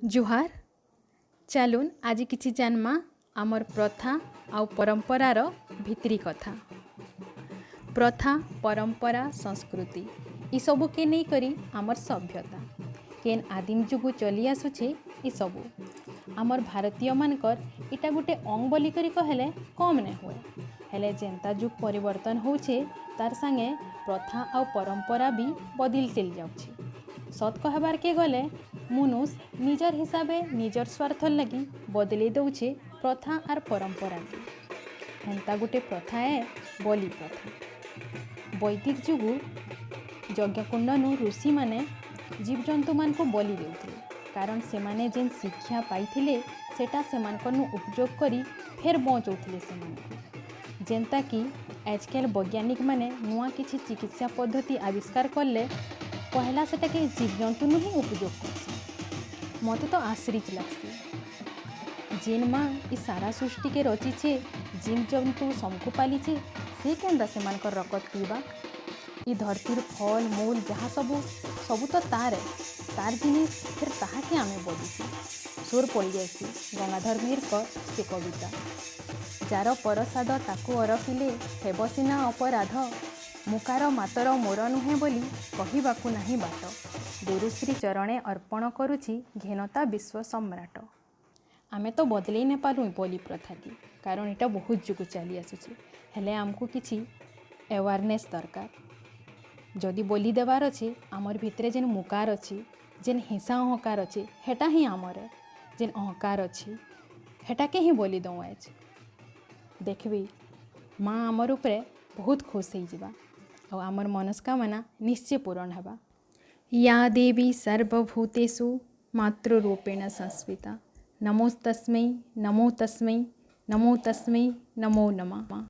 ଜୁହାର। ଚାଲୁନ୍, ଆଜି କିଛି ଜାନ୍ମା ଆମର୍ ପ୍ରଥା ଆଉ ପରମ୍ପରାର ଭିତ୍ରି କଥା। ପ୍ରଥା, ପରମ୍ପରା, ସଂସ୍କୃତି ଇସବୁକେ ନେଇକରି ଆମର୍ ସଭ୍ୟତା। କେନ୍ ଆଦିମ ଯୁଗୁ ଚଲି ଆସୁଛେ ଇସବୁ। ଆମର୍ ଭାରତୀୟମାନକର୍ ଇଟା ଗୁଟେ ଅଙ୍ଗ ବୋଲିକରି କହେଲେ କମ୍ ନାଇଁ ହୁଏ। ହେଲେ ଯେନ୍ତା ଯୁଗ ପରିବର୍ତ୍ତନ ହଉଛେ, ତାର୍ ସାଙ୍ଗେ ପ୍ରଥା ଆଉ ପରମ୍ପରା ବି ବଦଲିତେଲ୍ ଯାଉଛେ। ସତ୍ କହେବାର୍କେ ଗଲେ ମୁନୁଷ୍ ନିଜର୍ ହିସାବେ, ନିଜର୍ ସ୍ୱାର୍ଥର୍ ଲାଗି ବଦଲେଇ ଦଉଛେ ପ୍ରଥା ଆର୍ ପରମ୍ପରାକେ। ହେନ୍ତା ଗୁଟେ ପ୍ରଥା ଏ ବଲି ପ୍ରଥା। ବୈଦିକ ଯୁଗୁ ଯଜ୍ଞକୁଣ୍ଡନୁ ଋଷିମାନେ ଜୀବଜନ୍ତୁମାନଙ୍କୁ ବଲି ଦେଉଥିଲେ, କାରଣ ସେମାନେ ଯେନ୍ ଶିକ୍ଷା ପାଇଥିଲେ, ସେଟା ସେମାନଙ୍କର୍ନୁ ଉପଯୋଗ କରି ଫେର୍ ବଞ୍ଚଉଥିଲେ ସେମାନଙ୍କୁ। ଯେନ୍ତାକି ଆଜକାଲ୍ ବୈଜ୍ଞାନିକମାନେ ନୂଆ କିଛି ଚିକିତ୍ସା ପଦ୍ଧତି ଆବିଷ୍କାର କଲେ, ପହେଲା ସେଟାକେ ଜୀବଜନ୍ତୁନୁ ହିଁ ଉପଯୋଗ କର୍ସନ୍। ମତେ ତ ଆଶ୍ଚର୍ଯ୍ୟ ଲାଗ୍ସି। ଯେନ୍ ମା ଇ ସାରା ସୃଷ୍ଟିକେ ରଚିଛେ, ଜୀବଜନ୍ତୁ ସମକୁ ପାଲିଛେ, ସେ କେନ୍ତା ସେମାନଙ୍କର ରକତ ପିଇବା? ଇ ଧରତୀର ଫଲ୍ ମୂଲ୍ ଯାହା ସବୁ, ସବୁ ତ ତାର୍ ଏ। ତାର୍ ଜିନିଷ୍, ଫେର୍ ତାହାକେ ଆମେ ବଲୁଛୁ। ସୋର୍ ପଡ଼ିଯାଏସି ଗଙ୍ଗାଧର ମେହେରଙ୍କର ସେ କବିତା, "ଯାର ପରସାଦ ତାକୁ ଅରପିଲେ ହେବ ସିନା ଅପରାଧ, ମୁକାର ମାତର ମୋର ନୁହେଁ ବୋଲି କହିବାକୁ ନାହିଁ ବାଟ, ଗୁରୁଶ୍ରୀ ଚରଣେ ଅର୍ପଣ କରୁଛି ଘେନତା ବିଶ୍ୱ ସମ୍ରାଟ।" ଆମେ ତ ବଦଲେଇ ନାଇଁ ପାରୁ ବଲି ପ୍ରଥାକେ, କାରଣ ଇଟା ବହୁତ ଯୁଗୁ ଚାଲି ଆସୁଛେ। ହେଲେ ଆମକୁ କିଛି ଆୱାରନେସ୍ ଦରକାର। ଯଦି ବଲି ଦେବାର ଅଛେ, ଆମର୍ ଭିତରେ ଯେନ୍ ମୁକାର ଅଛି, ଯେନ୍ ହିଂସା ଅହଙ୍କାର ଅଛି, ହେଟା ହିଁ ଆମର୍ ଏ। ଯେନ୍ ଅହଙ୍କାର ଅଛି, ହେଟାକେ ହିଁ ବଲି ଦଉଁ ଆଏଜ୍। ଦେଖିବି, ମା ଆମର୍ ଉପରେ ବହୁତ ଖୁସ୍ ହେଇଯିବା ଆଉ ଆମର୍ ମନସ୍କାମନା ନିଶ୍ଚୟ ପୂରଣ ହେବା। या देवी सर्वभूतेषु मातृरूपेण संस्थिता, नमोस्तस्मै, नमो तस्मै, नमो तस्मै, नमो नमः।